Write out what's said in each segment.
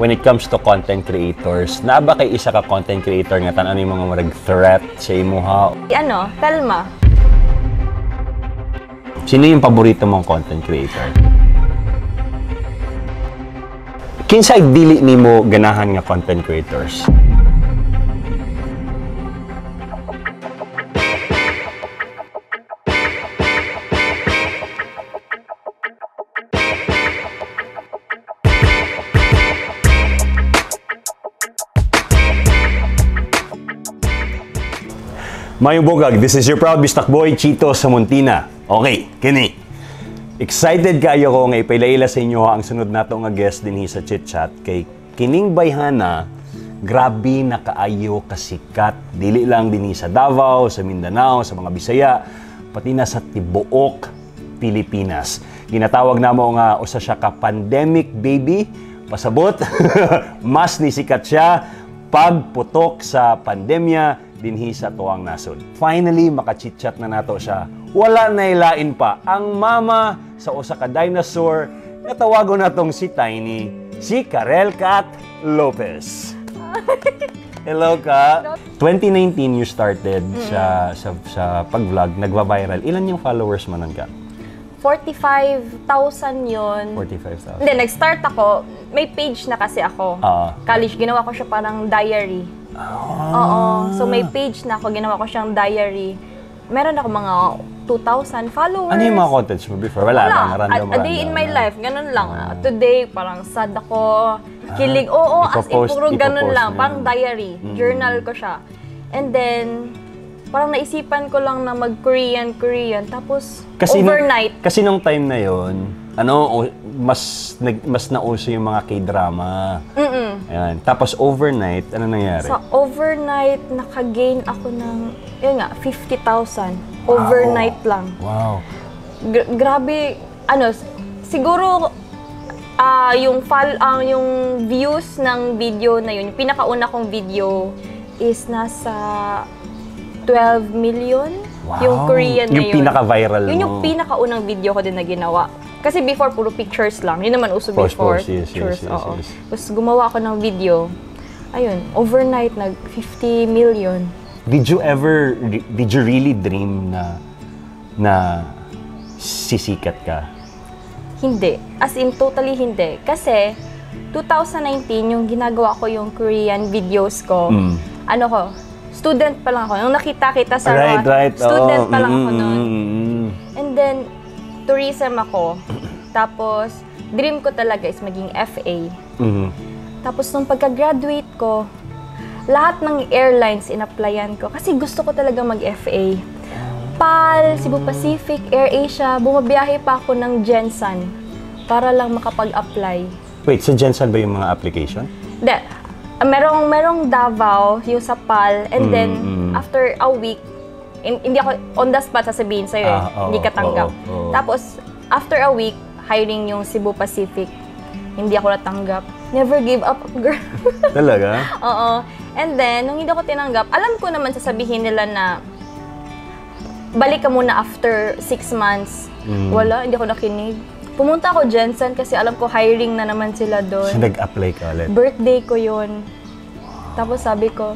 When it comes to content creators, naa ba kay isa ka content creator nga tan ano yung mga murag threat sa imuha? Ano, Thelma. Sino yung paborito mong content creator? Kinsay dili nimo ganahan nga content creators? Mayong bugag, this is your proud Bistak Boy, Chito Samontina. Okay, kini. Excited kayo ko nga ipailaila sa inyo ang sunod nato nga guest dinhi sa Chit Chat kay kining bayhana, grabe na kaayo kasikat dili lang dinhi sa Davao, sa Mindanao, sa mga Bisaya, pati na sa tibuok Pilipinas. Ginatawag namo nga usa siya ka pandemic baby, pasabot. Mas nisikat siya pagputok sa pandemya dinhi sa tuang nasod. Finally, maka-chit-chat na nato siya. Wala na ilain pa ang mama sa usa ka dinosaur na tawagon natong si Tiny, si Karel Kat Lopez. Hello, Ka. 2019 you started sa pag-vlog, nagva-viral. Ilan yung followers mo nun, Ka? 45,000 yun. 45,000. Hindi, nag-start ako, may page na kasi ako. College, ginawa ko siya parang diary. Oo. So may page na ako, ginawa ko siyang diary. Meron ako mga 2,000 followers. Ano yung mga contents mo before? Wala lang, random, A day in my life, ganun lang. Today, parang sad ako, kilig. Oo, as in, puro ganun lang. Parang diary, journal ko siya. And then, parang naisipan ko lang na mag-Korean, Korean. Tapos, kasi overnight. Kasi nung time na yon, ano, mas nauso yung mga K-drama. Ayan. Tapos overnight, ano nangyari? Sa overnight, naka-gain ako ng, yun nga, 50,000. Overnight lang. Wow. Grabe, ano, siguro, yung yung views ng video na yun, yung pinakauna kong video is nasa 12 million. Wow. Yung Korean na yung yun. Pinaka-viral yun mo. Yung pinakaunang video ko din na ginawa. Kasi before, puro pictures lang. Yun naman uso before. Post, yes, pictures, yes, oo. Yes. Tapos gumawa ako ng video. Ayun, overnight, nag 50 million. Did you ever, did you really dream na sisikat ka? Hindi. As in, totally hindi. Kasi, 2019, yung ginagawa ko yung Korean videos ko, ano ko, student pa lang ako. Nung nakita kita sa right, student pa lang ako noon. And then, tourism ako. Tapos, dream ko talaga is maging FA. Tapos, nung pagka-graduate ko, lahat ng airlines in-applyan ko. Kasi gusto ko talaga mag-FA. PAL, Cebu Pacific, AirAsia, bumabiyahe pa ako ng Jensen para lang makapag-apply. Wait, sa Jensen ba yung mga application? Hindi. Merong Davao, yung sa PAL, and then, after a week, hindi ako on the spot sasabihin sa'yo eh, hindi ka tanggap. Tapos, after a week, hiring yung Cebu Pacific, hindi ako natanggap. Never give up, girl. Talaga? Oo. And then, nung hindi ako tinanggap, alam ko naman sasabihin nila na balik ka muna after 6 months. Wala, hindi ako nakinig. Pumunta ako Jensen kasi alam ko hiring na naman sila doon. So, nag-apply ka ulit? Birthday ko yun. Tapos sabi ko,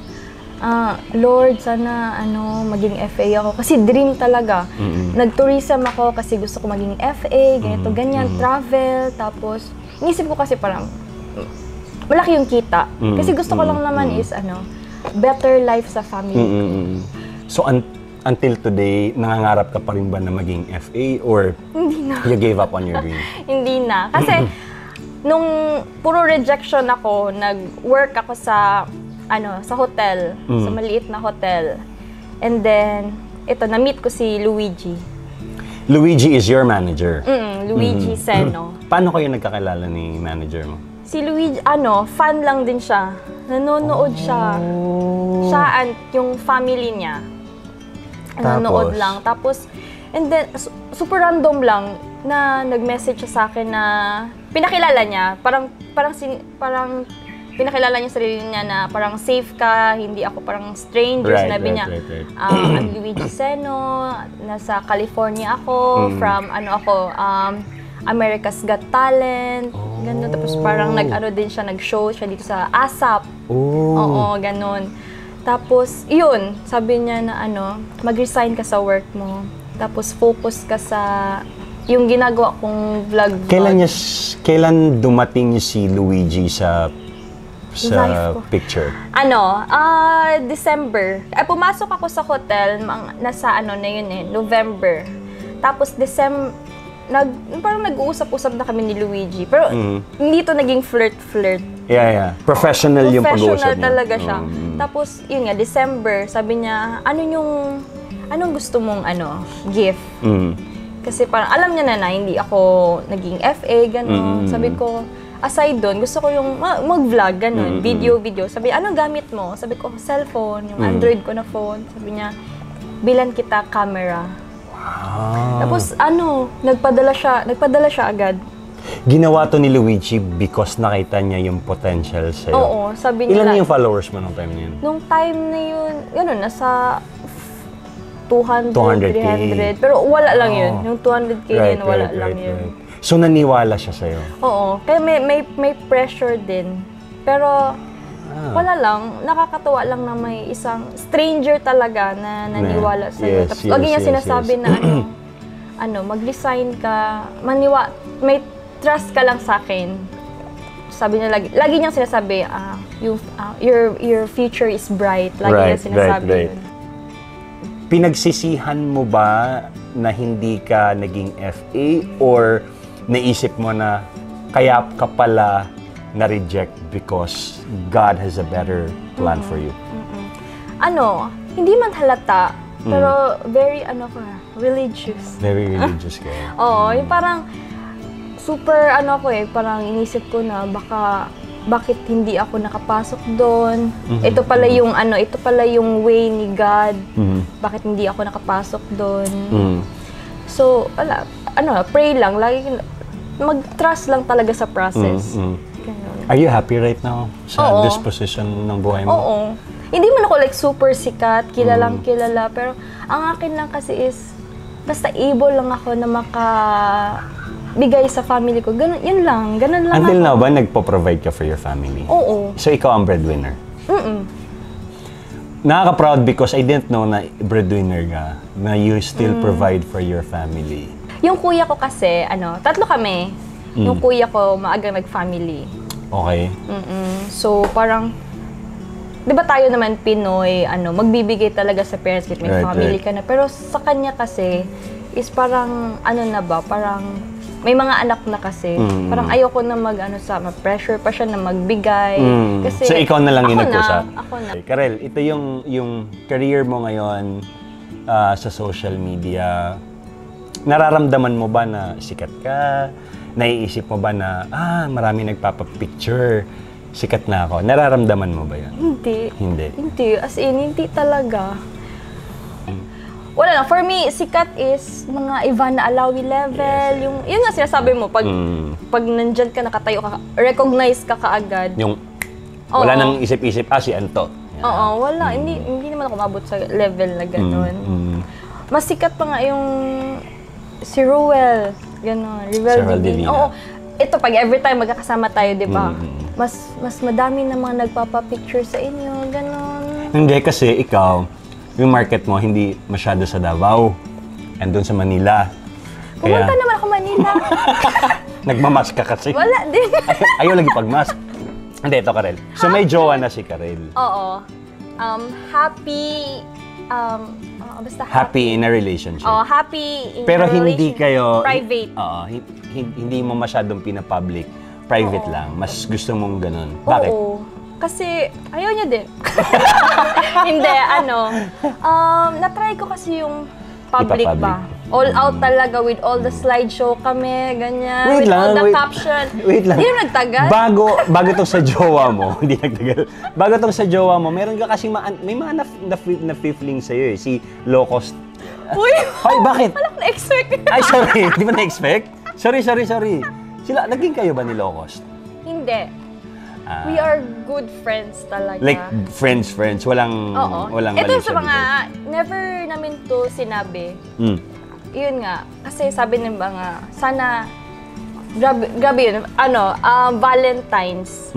Lord, sana ano, maging FA ako. Kasi dream talaga. Nag-tourism ako kasi gusto ko maging FA, ganito, ganyan, travel. Tapos, inisip ko kasi parang, malaki yung kita. Kasi gusto ko lang naman is, ano, better life sa family. So, until today, nangangarap ka pa rin ba na maging FA or hindi na. You gave up on your dream? Hindi na. Kasi, nung puro rejection ako, nag-work ako sa, ano, sa hotel, sa maliit na hotel. And then, ito, na-meet ko si Luigi. Luigi is your manager? Luigi Seno. Paano kayo nagkakilala ni manager mo? Si Luigi, ano, fan lang din siya. Nanonood siya. Siya and yung family niya. Nanonood lang. Tapos, and then, super random lang na nag-message siya sa akin na pinakilala niya. Parang pinakilala niya sarili niya na parang safe ka, hindi ako parang stranger. Right, sinabi niya, I'm Luigi Seno, nasa California ako, from ano ako, America's Got Talent, ganun. Tapos parang nag-ano din siya, nag-show siya dito sa ASAP. Oo, ganun. Tapos, yun, sabi niya na ano, mag-resign ka sa work mo. Tapos focus ka sa yung ginagawa kong vlog. Kailan dumating si Luigi sa Life ko. Picture? Ano, December. Ay, pumasok ako sa hotel, nasa ano na yun eh, November. Tapos December, parang nag-uusap-usap na kami ni Luigi. Pero hindi to naging flirt-flirt. Yeah. Professional yung pag-uusap Professional niyo. Talaga siya. Tapos, yun nga, December, sabi niya, anong gusto mong, ano, gift? Kasi parang alam niya na na hindi ako naging FA, gano'n. Sabi ko, aside doon, gusto ko yung mag-vlog, gano'n, video, video. Sabi, "Anong gamit mo?" Sabi ko, "Cellphone, yung Android ko na phone." Sabi niya, "Bilan kita camera." Tapos ano, nagpadala siya agad. Ginawa to ni Luigi because nakita niya yung potential sa'yo. Oo, sabi niya. Ilan yung followers mo nung time na yun? Nung time na yun, gano'n, nasa 200, 200K. 300. Pero wala lang yun. Yung 200K na yun, wala lang yun. So naniwala siya sa'yo? Oo. Kaya may pressure din. Pero wala lang. Nakakatuwa lang na may isang stranger talaga na naniwala sa'yo. Tapos lagi niya sinasabi na ano, mag-resign ka, may trust ka lang sa akin. Sabi niya lagi, lagi niyang sinasabi, your future is bright. Lagi niya sinasabi yun. Pinagsisihan mo ba na hindi ka naging FA or naisip mo na kaya ka pala na-reject because God has a better plan for you? Ano, hindi man halata, pero very ano ka, religious. Very religious ka. Oo, yung parang super ano ko eh, parang inisip ko na baka bakit hindi ako nakapasok doon. Ito pala yung ano, ito pala yung way ni God. Bakit hindi ako nakapasok doon? So, wala, ano, pray lang, lagi mag-trust lang talaga sa process. Ganun. Are you happy right now sa Oo. Disposition ng buhay mo? Oo. Hindi man ako like super sikat, kilalang kilala, pero ang akin lang kasi is basta able lang ako na maka bigay sa family ko. Ganun, yun lang. Ganun lang Until ako. Now ba, nagpo-provide ka for your family? Oo. So ikaw ang breadwinner? Mm-mm. Nakaka-proud because I didn't know na breadwinner ka, na you still provide for your family. Yung kuya ko kasi, ano, tatlo kami. Yung kuya ko, maagang nag-family. So, parang, di ba tayo naman Pinoy, ano, magbibigay talaga sa parents kahit may family ka na. Pero sa kanya kasi, is parang, ano na ba, parang, may mga anak na kasi. Parang ayoko na mag, ano, sa, ma-pressure pa siya na magbigay. Kasi, So ikaw na lang yung ako nagkusa? Na, ako na. Karel, ito yung career mo ngayon sa social media. Nararamdaman mo ba na sikat ka? Naiisip mo ba na, marami nagpapapicture, sikat na ako? Nararamdaman mo ba yun? Hindi. Hindi. Hindi. As in, hindi talaga. Wala lang. For me, sikat is mga Ivana Alawi level. Yung, yun nga sinasabi mo, pag, pag nandyan ka, nakatayo ka, recognize ka kaagad. Yung wala nang isip-isip, "Ah, si Anto." Yan. Oo, wala. Hindi, hindi naman ako umabot sa level na gano'n. Mas sikat pa nga yung si Ruel. Gano'n. Ruel Si Ruel Divina. Divina. Oo. Ito, pag every time magkakasama tayo, di ba? Mas mas madami na mga nagpapapicture sa inyo, gano'n. Hindi, kasi ikaw, yung market mo hindi masyado sa Davao. Andun sa Manila. Pumunta naman ako Manila. Nagmamask ka kasi. Wala din. Ayaw lagi pag-mask. Hindi, ito, Karel. So may jowa na si Karel. Oo. Happy, basta Happy in a relationship. Oh, happy in Pero a hindi relationship. kayo Private. Oo, hindi mo masyadong pinapublic. Private lang. Mas gusto mong ganun. Bakit? Oo. Kasi ayaw niya din. Hindi, ano. Na-try ko kasi yung public Ipa-public. ba. All out talaga with all the slideshow kami, ganyan. Wait with lang, all the wait. Caption. Wait lang. Hindi naman nagtagal. Bago tong sa jowa mo, hindi nagtagal. Bago tong sa jowa mo, meron ka kasi may mga na fling sa'yo eh. Si Low Cost. Uy! Ay, bakit? Wala ko na-expect. Ay, sorry. Hindi ba na-expect? Sorry, sorry, sorry. Sila, naging kayo ba ni Low Cost? Hindi. Ah. We are good friends talaga. Like, friends, friends. Walang, Oo. Walang Ito mali sa siya mga, dito. Never namin to sinabi. Yun nga, kasi sabi ng mga, sana Grabe, grabe yun. Ano, Valentine's.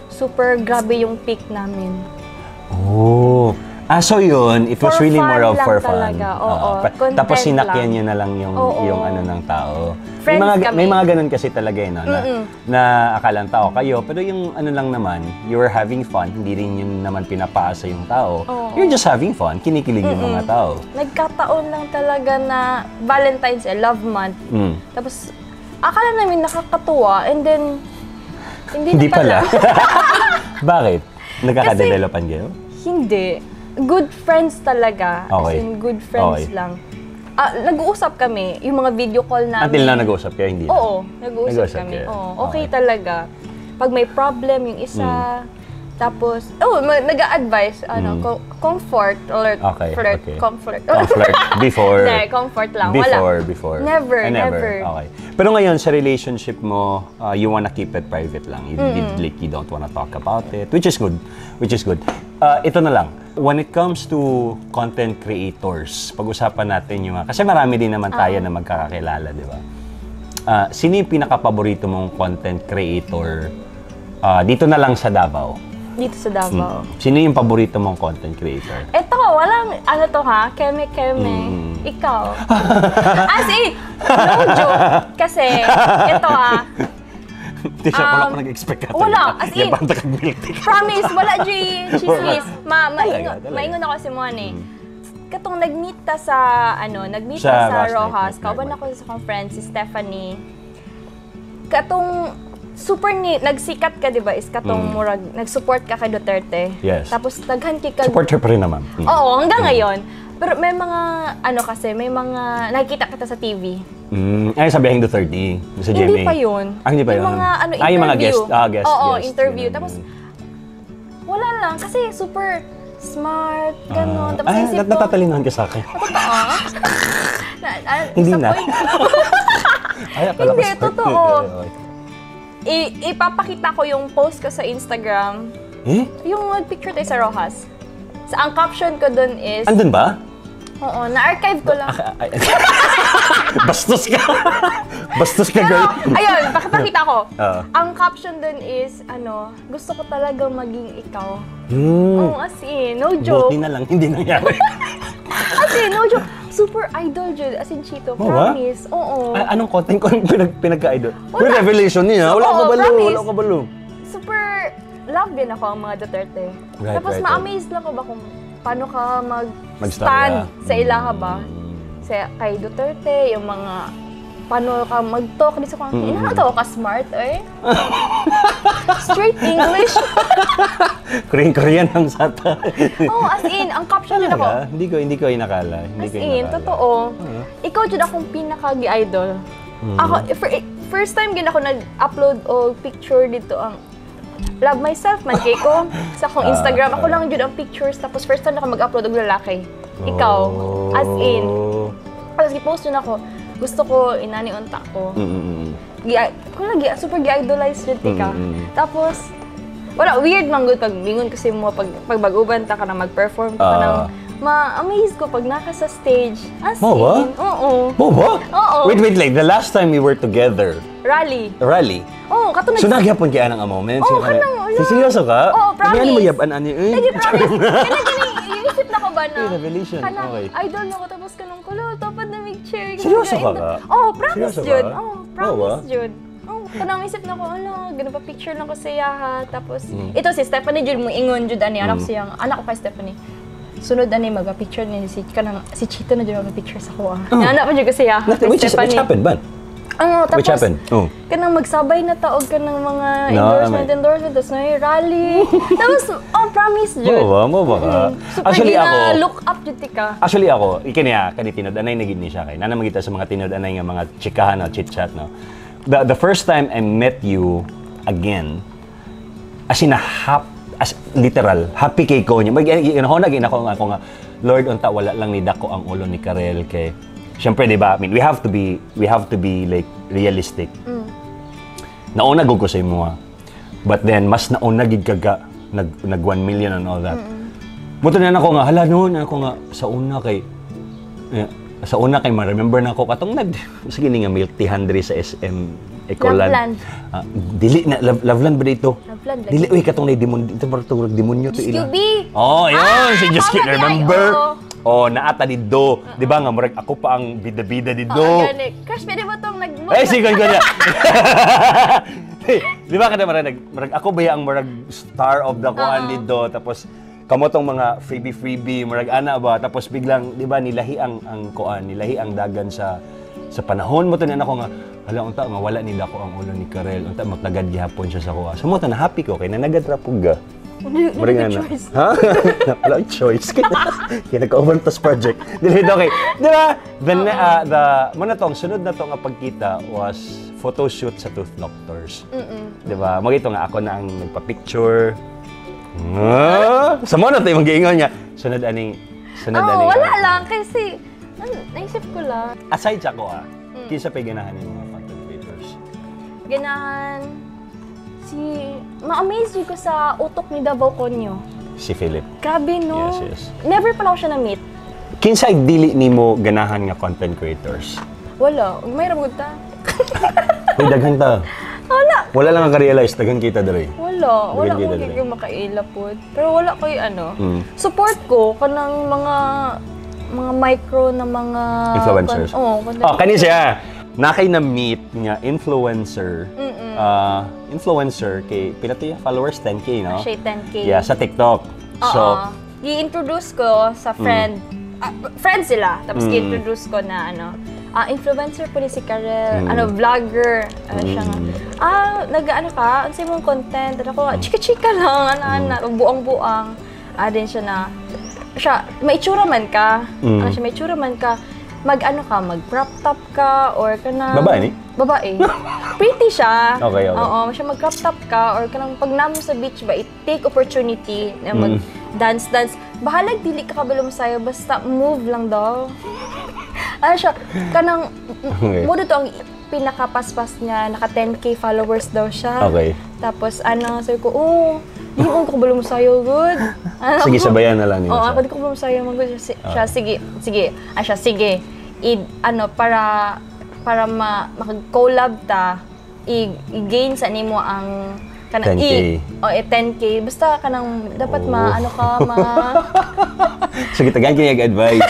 Super grabe yung peak namin. Oh. Ah, so yun, it was For really fun more of lang for fun. talaga, oo. Oo. Tapos Content sinakyan lang. niyo na lang yung yung ano ng tao. May Friends mga kami. May mga ganun kasi talaga eh, no, na akalang tao kayo, pero yung ano lang naman, you were having fun, hindi rin yun naman pinapaasa yung tao. You're just having fun, kinikilig yung mga tao. Nagkataon lang talaga na Valentine's, eh, love month. Tapos, akala namin nakakatuwa and then, hindi, Hindi na pala. pala. Bakit? Nagkakadevelopan kayo? Hindi. Good friends talaga. As in, good friends lang. Ah, nag-uusap kami. Yung mga video call namin. Until na nag-uusap kayo, hindi na? Oo, nag-uusap Nag-uusap kami. kayo? Oo, okay talaga. Pag may problem yung isa, tapos, oh, nag-a-advise, ano, comfort, or flirt, comfort. Comfort. Before. Hindi, comfort lang. Before, Wala. Before. Never, Ah, never. Okay. Pero ngayon, sa relationship mo, you wanna keep it private lang. Like, you don't wanna talk about it, which is good. Which is good. Ito na lang. When it comes to content creators, pag-usapan natin yung mga, kasi marami din naman tayo na magkakakilala, di ba? Sino yung pinaka-paborito mong content creator dito na lang sa Davao? Dito sa Davao. Sino yung paborito mong content creator? Ito, walang, ano to ha, keme-keme. Ikaw. As in, no joke. Kasi, ito ha, Hindi siya, wala ko nag-expect ka. Wala, as in- Yabang kag milk tea. Promise, wala, G, chismis. Talaga, talaga. Maingon ako si Mon eh. Katong nag-meet ta sa, ano, nag-meet Sa ta sa Rojas Night Rojas, Night kauban Market. ako sa akong friend, si Stephanie. Katong super ni, nagsikat ka, di ba, is katong murag, nag-support ka kay Duterte. Yes. Tapos daghan kay kag Supporter pa rin naman. Oo, hanggang ngayon. Pero may mga, ano kasi, may mga, nakikita kita sa TV. Ay, sa Biyaheng Duterte. Sa GMA. Hindi pa yun. Ah, hindi pa Yung yun. mga, ano, Ah, yung mga interview. guest. Ah, guest, Oo, guest. interview. Ganun. Tapos, wala lang. Kasi super smart, gano'n. Tapos Ah, isip ko, natatalinuhan ka sa akin. Totoo? Na, Hindi sa na. point, Ay, akala ko Hindi, smart. totoo. Ipapakita ko yung post ko sa Instagram. Eh? Yung nag-picture tayo sa Rojas. Sa, ang caption ko dun is, Andun ba? Oo, na-archive ko lang. Ay, bastos ka. Bastos ka, Pero, girl. ayun, pakipakita ko. Oo. Ang caption dun is, ano, "Gusto ko talaga maging ikaw." Oo, as in, no joke. Buti na lang, hindi nangyari. As in, no joke. Super idol jud. As in, Chito, Oo ba? promise. Oo. Ay, anong content ko pinagka-idol? Wala. May revelation niya. Wala Oo, ko balo. promise. Wala ko balo. Super love din ako ang mga Duterte. Tapos ma-amaze lang ko ba kung paano ka Mag-stand, mag-stand sa ilaha ba? Sa kay Duterte, yung mga paano ka mag-talk di sa kung mm ka smart eh. Straight English. Korean Korean ang sata. Oh, as in, ang caption din ako. Talaga? Hindi ko inakala. Hindi As ko in, inakala. totoo. Ikaw jud akong pinaka-idol. Ako, first time gid ako nag-upload o picture dito ang love myself man kay ko sa akong Instagram. Ako lang jud ang pictures, tapos first time ako mag-upload og lalaki. Ikaw, as in. Tapos i-post yun ako. Gusto ko inani unta ko. Gi ko lagi super gi-idolize jud ka. Tapos wala, weird man gud pag bingon kasi mo pag bag-uban ta ka na mag-perform ka ng ma-amaze ko pag naka sa stage. As Mo ba? in, oo. Mo ba? Oo. Wait, wait, like, the last time we were together, Rally. Rally. Oo, kato So, nagyapon kaya ng moment? Oo, kanang, wala. Seryoso ka? Oo, promise. Hindi mo yaban ani eh. Lagi, promise. Kaya gani, iisip na ko ba na, Ay, revelation. kanang idol na ko, tapos kanang kulo, tapad na mig chair. Seryoso ka ba? Oo, promise Seryoso jud. ka? Oo, Oo ba? promise jud. Oo, kanang isip na ko, ano, ganun pa picture lang ko sa iya ha. Tapos, ito si Stephanie jud mo ingon jud ani, anak siyang, anak ko kay Stephanie. Sunod ani magpa-picture ni si kanang si Chito na jud magpa-picture sa ko ah. Anak pa jud ko siya kay Which Stephanie. happened, ban? Ano, tapos, Which happened? Oh. Kanang magsabay na taog ka ng mga No, endorsement, endorsement, tapos na yung rally. Tapos, oh, promise, jud. Mo ba? Mo ba ka? Super Actually, gina ako, look up jud ti ka. Actually ako, ikiniya, kani tinud-anay na gid ni siya kay. Nana magita sa mga tinud-anay nga mga chikahan o chit-chat, no. The first time I met you again, as in a hap, as literal, happy kay ko niya. Mag ginahon na ako nga ako nga Lord, unta wala lang ni dako ang ulo ni Karel kay syempre, di ba? I mean, we have to be like realistic. Nauna gud ko sa imo ah. But then mas nauna gid kaga nag 1 million and all that. Muto na ako nga hala noon ako nga sa una kay eh, sa una kay ma-remember na ako katong nag sige ni nga milk tea diri sa SM. Ecoland. Loveland. Ah, dili na Loveland ba dito? Loveland lagi. Dili, uy, katong na demon dito, murag tawag demonyo to ila. QB. Oh, yun, Ah, si Just tama Kid, di ay, remember? oo. Oh, naata dito. Di ba nga murag ako pa ang bida-bida dito. Oo, gani. Crush, pwede ba itong nag Eh, sige, ganyan. Di ba kada murag ako ba ang murag star of the kuan dito, tapos kamo tong mga freebie freebie, murag ana ba, tapos biglang, di ba, nilahi ang kuan, nilahi ang dagan sa panahon mo to ni ako nga, hala, unta mawala ni dako ang ulo ni Karel, unta matagad gihapon siya sa kuha. So mo to na happy ko kay nanagad ra pug ga. Wala Murag nga na. choice. Ha? Wala akong choice. Kaya nagka-over to project. Dili, okay. Di ba? The, muna to, ang sunod na to nga pagkita was photo shoot sa Tooth Doctors. Di ba? Magito nga ako na ang nagpa-picture. Ah, sa mo na tayo mag-iingon niya. Sunod aning, sunod Oo, aning. wala lang. Kasi, naisip ko lang. Aside sa ko ah, kinsa pa'y ganahan yung mga content creators? Ganahan, si, ma-amaze ko sa utok ni Davao Conyo. Si Philip. Grabe, no? Yes. Never pa na ako siya na-meet. Kinsa dili nimo ganahan nga content creators? Wala. May ramod ta. Uy, daghan ta. Wala. Wala lang ang ka-realize, daghan kita diri. Wala. Wala Daghan ko kita diri. kay makaila pod. Pero wala ko'y ano. Support ko kanang mga micro na mga Influencers. Oo, content. Oh, kani siya. Na kay na meet nga influencer. Ah, influencer kay pila to yung followers, 10K, no? Siya 10K. Yeah, sa TikTok. Oo. So, I-introduce ko sa friend. Ah, friend sila. Tapos i-introduce ko na ano, influencer po ni si Karel, ano, vlogger. Ano siya nga. Ah, nag-ano ka? Ano sa imong content? Ano ko, chika-chika lang, ano, ano, buang-buang. Ah, din siya na, siya, may itsura man ka. Ano siya, may itsura man ka. Mag-ano ka, mag-crop top ka, or ka na Babae ni? Babae. Pretty siya. Okay. Oo, siya, mag-crop top ka, or kanang pag namo sa beach ba, i-take opportunity na mag-dance dance. Bahalag dili ka kabalo sayo, basta move lang daw. Ano siya, kanang mo dito ang pinakapaspas niya, naka 10K followers daw siya. Tapos ano, sabi ko, "Oh, di mo ko kabalo sayo, good." Ano, Sige, sabayan na lang nila Oo, siya. ako di ko kabalo sayo, man good. Siya, siya, sige, sige. Ah, siya, sige. I, ano, para makag-collab ta, i-gain sa nimo ang kanang 10K. I, oh, eh, 10K. Basta kanang dapat ma, ano ka, ma Sige, tagaan kini advice.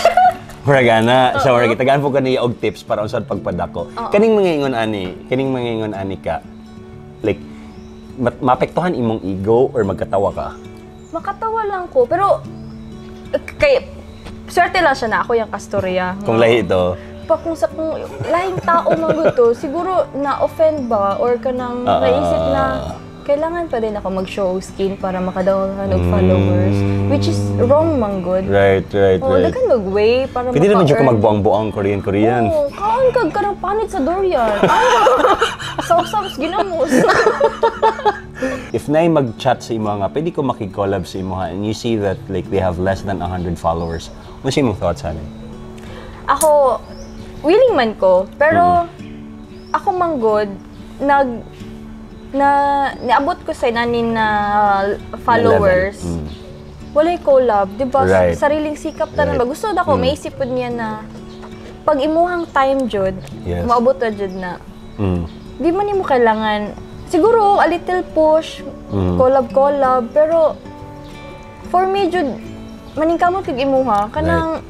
Murag ana, sa murag tagaan po kaniya og tips para unsa pagpadako. Kaning mga ingon ani ka. Like maapektuhan imong ego or magkatawa ka? Makatawa lang ko. Pero, eh, kay, swerte lang siya na ako yung kastorya. Kung lahi ito. Pa kung lahing tao man gud to, siguro na-offend ba or kanang naisip na kailangan pa din ako mag-show skin para makadaghan og followers, which is wrong man gud. Oh, daghan mag-way para Pwede naman siya maka-earn. magbuang-buang Korean Korean. Oo, kaon kag kanang panit sa durian. Ah, sausaw ginamos. If naay mag-chat sa imo nga, "Pwede ko makig-collab sa imo ha," and you see that like they have less than 100 followers, what's imong thoughts ani? Ako, willing man ko, pero ako man gud, nag na niabot ko sa nani na followers. Walay collab, di ba? Sariling sikap tanan ba? Gusto na ko, may isip pod niya na pag imuhang time jud, maabot na jud na. Di man nimo kailangan siguro a little push, collab collab, pero for me jud, maningkamot kag imuha kanang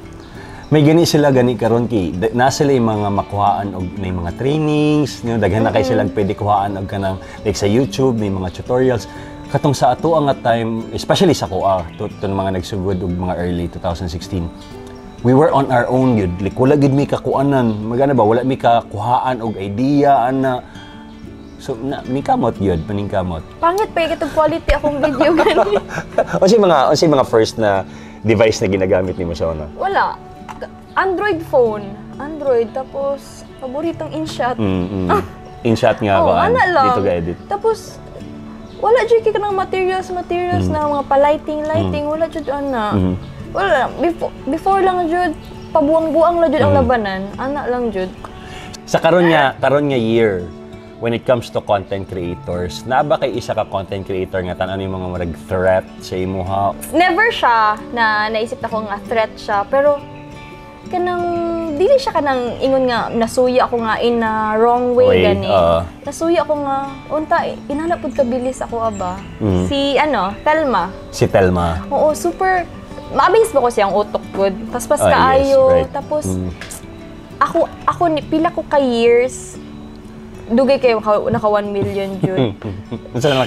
May gani sila gani karon kay na sila yung mga makuhaan og may mga trainings, daghan na kay silang pwede kuhaan og kanang like sa YouTube may mga tutorials. Katong sa ato ang nga time, especially sa kuha, to mga nagsugod og mga early 2016. We were on our own yun. Like wala gid mi kakuanan, magana ba, wala mi kakuhaan og idea ana. So na maningkamot yun, maningkamot. Pangit pa yung quality akong video gani. Unsay mga first na device na ginagamit nimo sa una? Wala. Android phone. Android. Tapos, paboritong InShot. InShot nga Oh, ako, ana lang. dito ga edit. Tapos, wala jud kay kanang materials, materials na mga pa-lighting, lighting, wala jud ana. Wala. Before lang jud, pabuang-buang lang jud ang labanan. Ana lang jud. Sa karon nga year, when it comes to content creators, naa ba kay isa ka content creator nga tan ano yung mga murag threat sa imuha? Never siya na naisip ako nga threat siya, pero Kanang dili siya kanang ingon nga nasuya ako nga in a wrong way, Way, gani. Oo. Nasuya ako nga unta inana pud kabilis ako aba. Si ano, Thelma. Si Thelma. Oo, super ma-amaze ba ko siyang utok gud. Paspas Ah, yes, kaayo. right. Tapos ako ako ni pila ko ka years dugay kayo naka 1 million jud. Unsa na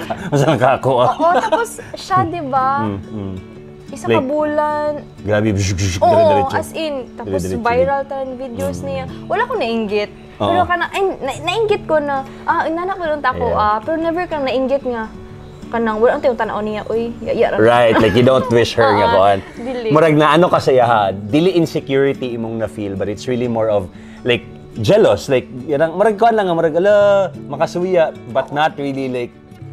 ka ako, ah? Oo, tapos siya, di ba? Isa ka Like, bulan. Grabe, bzz, bzz, Oo, dire-diretso. as in. Tapos Dire-diretso. Viral tanan videos niya. Wala ko nainggit. Pero kana ay, nainggit ko na, ah, inana ko lang ako, ah, pero never kang nainggit nga kanang wala ang tanaw niya, uy, ya ra. Right, like you don't wish her nga Oo, kuan. Dili. Murag na ano ka sa iyaha, dili insecurity imong na feel, but it's really more of like jealous, like yanang murag kuan lang nga murag ala makasuya, but not really like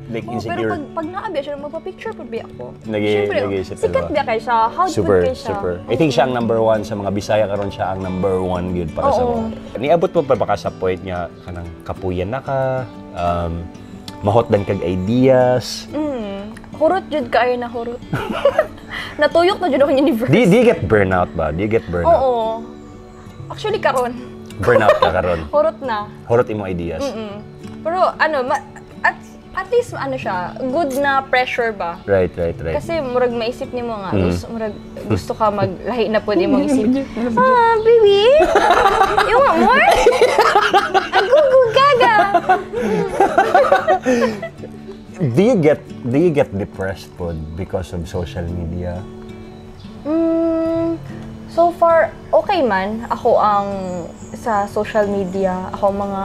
Oo, pero insecure. pag naabi siya, magpa-picture pud ba ako? Nagi- Siyempre, nagi si sikat Telma. ba kay siya? How Super, good kay siya? Super. I think siya ang number one sa mga Bisaya karon, siya ang number one good para sa mga. Niabot mo pa ba ka sa point nga kanang kapuyan na ka, mahotdan kag ideas? Hurot jud kaayo na hurot. Natuyok na jud ako universe. Do you get burnout ba? Do you get burnout? Oo. Actually karon, Burnout ka karon? Hurot na. Hurot imong ideas. Pero ano, at least ano siya, good na pressure ba? Right. Kasi murag maisip nimo nga, gusto, murag gusto ka maglahi na pud imong isip. "Ah, baby? You want more? Agugu gaga." Do you get depressed pod because of social media? So far, okay man. Ako ang sa social media, ako mga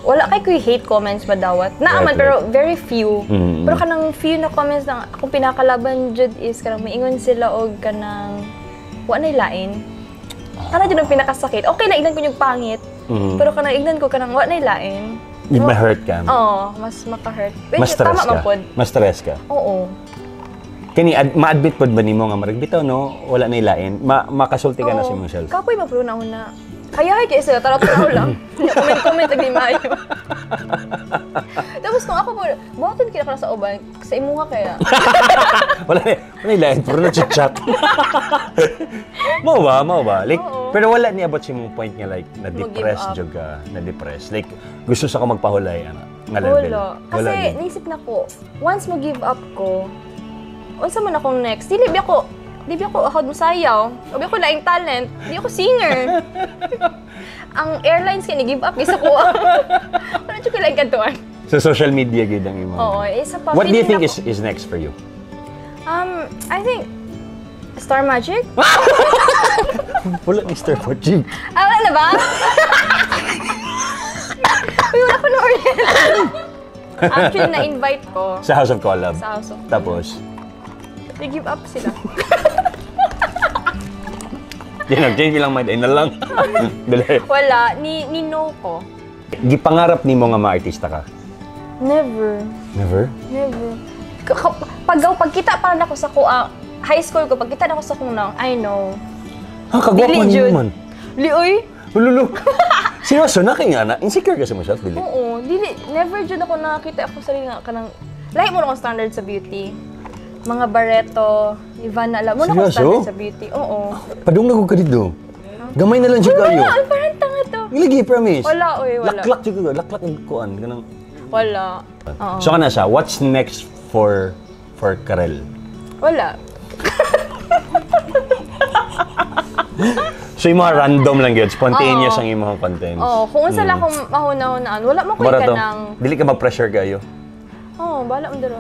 wala kay ko'y hate comments madawat. Naa man, pero very few. Pero kanang few na comments na akong pinakalaban jud is kanang maingon sila og kanang wa nay lain. Kana jud ang pinakasakit. Okay na ignan ko yung pangit. Pero kanang ignan ko kanang wa nay lain. Yung ma-hurt ka? Oo, mas maka-hurt. Which, Mas stress tama ka? man pod. Mas stress ka? Oo. Kani ma-admit pod ba nimo nga marag bitaw no, wala na ilain? Makasulti ka na sa imong self. Kapoy man na una. Kaya hay kay sila taraw-taraw lang. Comment comment di maayo. Tapos kung ako po, buhaton kina ka na sa uban, sa imuha kaya. Wala ilain pero na chat. Mao ba, mao ba? Like Oo. pero wala ni abot sa imong point nga like na Mag-give depressed up. jud ka, na depressed. Like gusto sa ko magpahulay ana nga level. Wala. Kasi Wala gyud. naisip na ko, once mo give up ko, unsa man akong next? Dili ba ako ako musayaw. Di ako laing talent. Di ako singer. Ang airlines kay ni give up gisa ko. Wala jud ko laing kadtuan. So social media gyud ang imong. Oo, isa pa. What do you Feeling think nako- is next for you? I think Star Magic? Wala ni Star Magic. Ah, wala na ba? Uy, wala ko na orient. Actually, na-invite ko Sa House of Collab. sa House of Tapos, They give up sila. Di nag-change lang mind ay na lang. Dali. Wala, ni no ko. Gipangarap nimo nga ma-artista ka? Never. Never? Never. Pagkita pa na ako sa kuha, high school ko, pagkita na ako sa kung nang, I know. Ha, kagwapo Dili, nimo jud. man. Li, oy. Ululu. Seryoso na kay nga na? Insecure ka sa myself, dili? Oo, dili, never jud ako nakakita ako sarili nga kanang, lahi mo na akong standard sa beauty. Mga Barretto, Ivana, alam mo na akong Seryoso? standard sa beauty. Oo. Padung na ko ka dito. Gamay na lang siya kayo. Wala, ay, parang tanga to. Ilagi, promise. Wala, oy, wala. Laklak siya ko. Laklak ang kuan. Ganang. Wala. Oo. So kana siya, what's next for Karel? Wala. So yung mga random lang yun, spontaneous Oo. ang imong contents. Oo, kung unsa lang akong mahuna-hunaan, wala mo ko'y Mura to. kanang, Dili ka ma-pressure kayo. Oo, oh, bahala mo dira.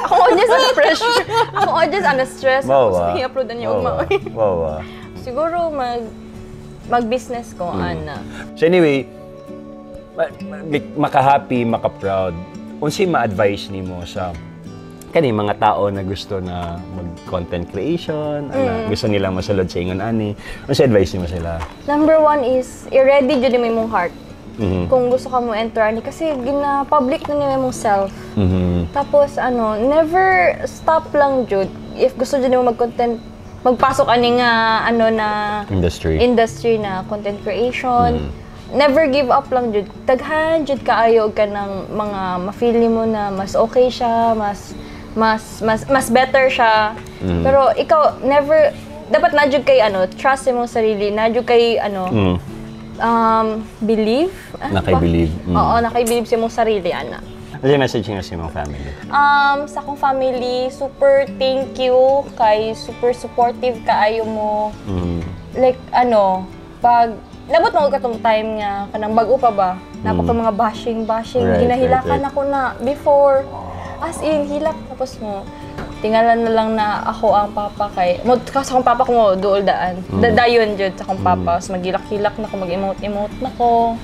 Akong audience ana pressure. Akong audience ana stress. Mao Ako ba? sa i-upload na niya Mao ugma. ba? Mao ba? Siguro mag business ko ana. So anyway, like, maka-happy, maka-proud. Unsay ma-advise nimo sa kani mga tao na gusto na mag-content creation, ana, gusto nilang masulod sa ingon ani? Unsay advice nimo sila? Number one is i-ready jud nimo imong heart. Kung gusto ka mo enter ani kasi gina-public na nimo imong self. Tapos ano, never stop lang jud. If gusto jud nimo mag-content, magpasok ani nga ano na Industry. Industry na content creation. Never give up lang jud. Daghan jud kaayo og kanang mga ma-feel nimo na mas okay siya, mas mas mas mas better siya. Pero ikaw never Dapat na jud kay ano, trust imong sarili, na jud kay ano, believe. Ano Na kay ba? Believe. Oo, na kay believe sa imong sarili, ana. Ano yung message nga sa imong family? Sa akong family, super thank you kay super supportive kaayo mo. Like ano, pag nabot mo katong time nga kanang bag-o pa ba? Napa ka mga bashing bashing, ginahilakan ako na before. As in hilak, tapos mo tingalan na lang na ako ang papa kay mo sa akong papa ko mo duol daan. Dayon jud sa akong papa. So magilak-hilak na ko, mag-emote-emote na ko.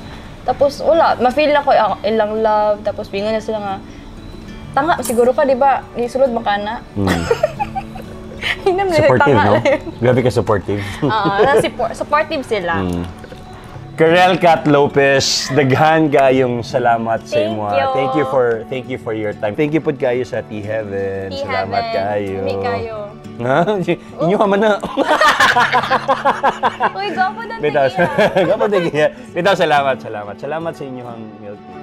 Tapos wala, ma-feel na ko ilang love, tapos bingon na sila nga tanga siguro ka, di ba? Gisulod man ka na. Hinam na Supportive, tanga no? na yun. Grabe ka supportive. Oo, supportive sila. Karel Kat Lopez, daghan kayong salamat sa Thank imo. you. Thank you for your time. Thank you pud kayo sa Tea Heaven. Tea Salamat Heaven. kayo. Lami kayo. Ha? Inyo ka man na. Uy, gwapo na Bitaw. tigiya. Gwapo tigiya. Bitaw, salamat, salamat. Salamat sa inyong milk tea.